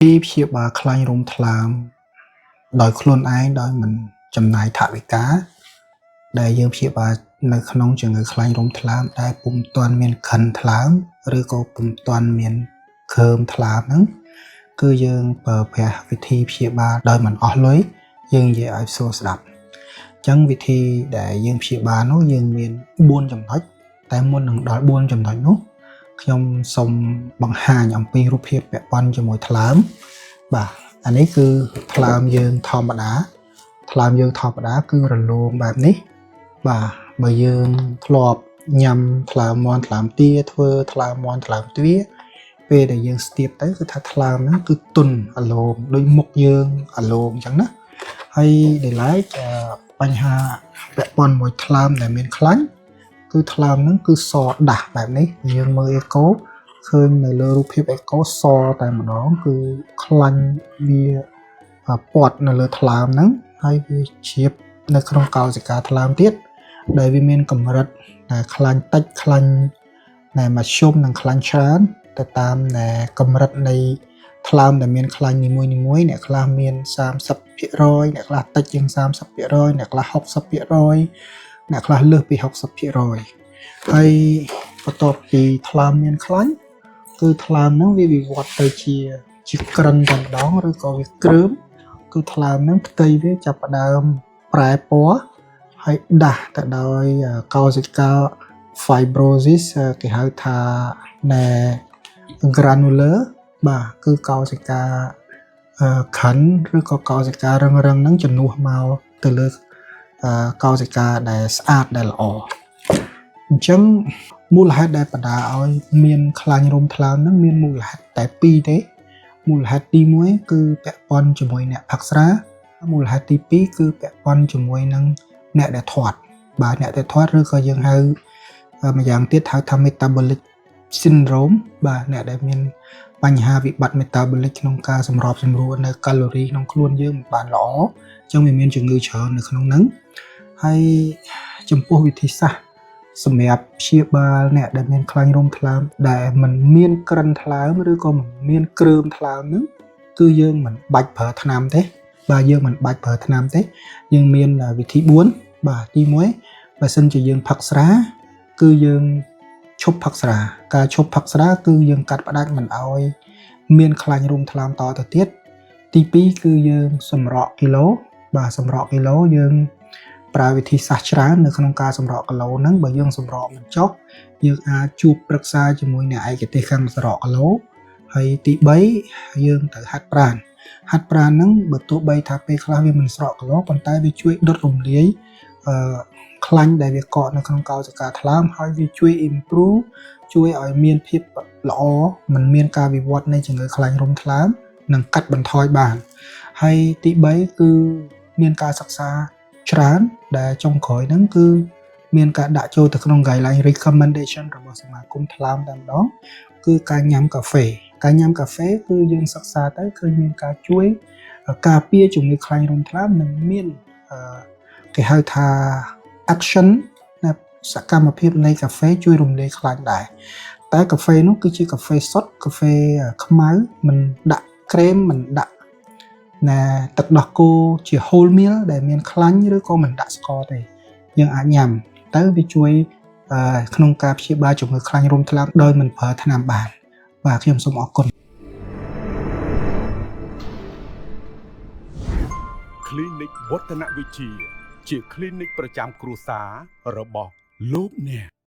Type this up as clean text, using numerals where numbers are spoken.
ទីព្យាបាលខ្លាញ់រោមថ្លើមដោយខ្លួនឯងដោយមិនចំណាយថវិកាដែលយើងព្យាបាលនៅក្នុងជំងឺខ្លាញ់រោមថ្លើមដែលពុំទាន់មានក្រិនថ្លើមឬក៏ពុំទាន់មានគ្រើមថ្លើមហ្នឹងគឺយើងប្រើប្រាស់វិធីព្យាបាលដោយមិនអស់លុយយើងនិយាយឲ្យស្រួលស្ដាប់អញ្ចឹងវិធីដែលយើងព្យាបាលនោះយើងមាន4ចំណុចតែមុននឹងដល់4ចំណុចនោះខ្ញុំសូមបង្ហាញអំពីរូបភាពពាក់ព័ន្ធជាមួយថ្លើមបាទអានេះគឺថ្លើមយើងធម្មតាថ្លើមយើងធម្មតាគឺរលោងបែបនេះបាទបើយើងធ្លាប់ញ៉ាំថ្លើមមាន់ថ្លើមទាធ្វើថ្លើមមាន់ថ្លើមទាពេលដែលយើងស្ទាបទៅគឺថាថ្លើមហ្នឹងគឺទន់រលោងដូចមុខយើងរលោងអញ្ចឹងណាហើយដែលឡែកបញ្ហាពាក់ព័ន្ធមួយថ្លើមដែលមានខ្លាញ់គឺថ្លើមហ្នឹងគឺសដាស់បែបនេះយើងមើលអេកូឃើញនៅលើរូបភាពអេកូសតែម្ដងគឺខ្លាញ់វាពាត់នៅលើថ្លើមហ្នឹងហើយវាជ្រាបនៅក្នុងកោសិកាថ្លើមទៀតដែលវាមានកម្រិតដែលខ្លាញ់តិចខ្លាញ់ដែលមធ្យមនិងខ្លាញ់ច្រើនទៅតាមដែលកម្រិតនៃថ្លើមដែលមានខ្លាញ់នីមួយៗអ្នកខ្លះមាន 30% អ្នកខ្លះតិចជាង 30% អ្នកខ្លះ 60% អ្នកខ្លះលើសពី 60% ហើយបន្ទាប់ពីថ្លើមមានខ្លាញ់គឺថ្លើមហ្នឹងវាវិវត្តទៅជាក្រិនតែម្ដងឬក៏វាគ្រើមគឺថ្លើមហ្នឹងផ្ទៃវាចាប់ផ្ដើមប្រែពណ៌ហើយដាស់ទៅដោយកោសិកា fibrosis គេហៅថាណែ granular បាទគឺកោសិកាខិនឬក៏កោសិការឹងៗហ្នឹងជំនួសមកទៅលើកោសិកាដែលស្អាតដែលល្អអញ្ចឹងមូលហេតុដែលបណ្ដាលឲ្យមានខ្លាញ់រោមថ្លើមហ្នឹងមានមូលហេតុតែពីរទេមូលហេតុទី1គឺពាក់ព័ន្ធជាមួយអ្នកផឹកស្រាមូលហេតុទី2គឺពាក់ព័ន្ធជាមួយនឹងអ្នកដែលធាត់បាទអ្នកដែលធាត់ឬក៏យើងហៅម្យ៉ាងទៀតហៅថា metabolic syndrome បាទអ្នកដែលមានបញ្ហាវិបត្តិ metabolic ក្នុងការសម្របសម្រួលនៅកាឡូរីក្នុងខ្លួនយើងមិនបានល្អអញ្ចឹងវាមានជំងឺច្រើននៅក្នុងហ្នឹងហើយចំពោះវិធីសាស្ត្រសម្រាប់ព្យាបាលអ្នកដែលមានខ្លាញ់រោមថ្លើមដែលមិនមានក្រិនថ្លើមឬក៏មិនមានគ្រើមថ្លើមហ្នឹងគឺយើងមិនបាច់ប្រើថ្នាំទេបាទយើងមិនបាច់ប្រើថ្នាំទេយើងមានវិធី4បាទទី1បើសិនជាយើងផឹកស្រាគឺយើងឈប់ផឹកស្រាការឈប់ផឹកស្រាគឺយើងកាត់ផ្ដាច់មិនឲ្យមានខ្លាញ់រោមថ្លើមតទៅទៀតទី2គឺយើងសម្រក់គីឡូបាទសម្រក់គីឡូយើងប្រើវិធីសាស្ត្រច្រើននៅក្នុងការសម្រក់គីឡូហ្នឹងបើយើងសម្រក់មិនចុះយើងអាចជួបប្រឹក្សាជាមួយអ្នកឯកទេសខាងសម្រក់គីឡូហើយទី3យើងត្រូវហាត់ប្រាណហាត់ប្រាណហ្នឹងបើទោះបីថាពេលខ្លះវាមិនស្រកគីឡូប៉ុន្តែវាជួយដុតរំលាយខ្លាញ់ដែលវាកកនៅក្នុងកោសិកាថ្លើមហើយវាជួយ improve ជួយឲ្យមានភាពល្អមិនមានការវិវត្តនៃជំងឺខ្លាញ់រោមថ្លើមនិងកាត់បន្ថយបានហើយទី3គឺមានការសិក្សាច្រើនដែលចុងក្រោយហ្នឹងគឺមានការដាក់ចូលទៅក្នុង guideline recommendation របស់សមាគមថ្លើមតែម្ដងគឺការញ៉ាំកាហ្វេការញ៉ាំកាហ្វេគឺយើងសិក្សាទៅឃើញមានការជួយការពារជំងឺខ្លាញ់រោមថ្លើមនិងមានគេហៅថា action ណាសកម្មភាពនៃកាហ្វេជួយរំលាយខ្លាញ់ដែរតែកាហ្វេនោះគឺជាកាហ្វេសុទ្ធកាហ្វេខ្មៅមិនដាក់ក្រែមមិនដាក់ណាទឹកដោះគោជា whole meal ដែលមានខ្លាញ់ឬក៏មិនដាក់ស្ករទេយើងអាចញ៉ាំទៅវាជួយក្នុងការព្យាបាលជំងឺខ្លាញ់រោមថ្លើមដោយមិនប្រើថ្នាំបានបាទខ្ញុំសូមអរគុណ Clinic វឌ្ឍនវិជ្ជាជា Clinic ប្រចាំគ្រួសាររបស់លោកអ្នក។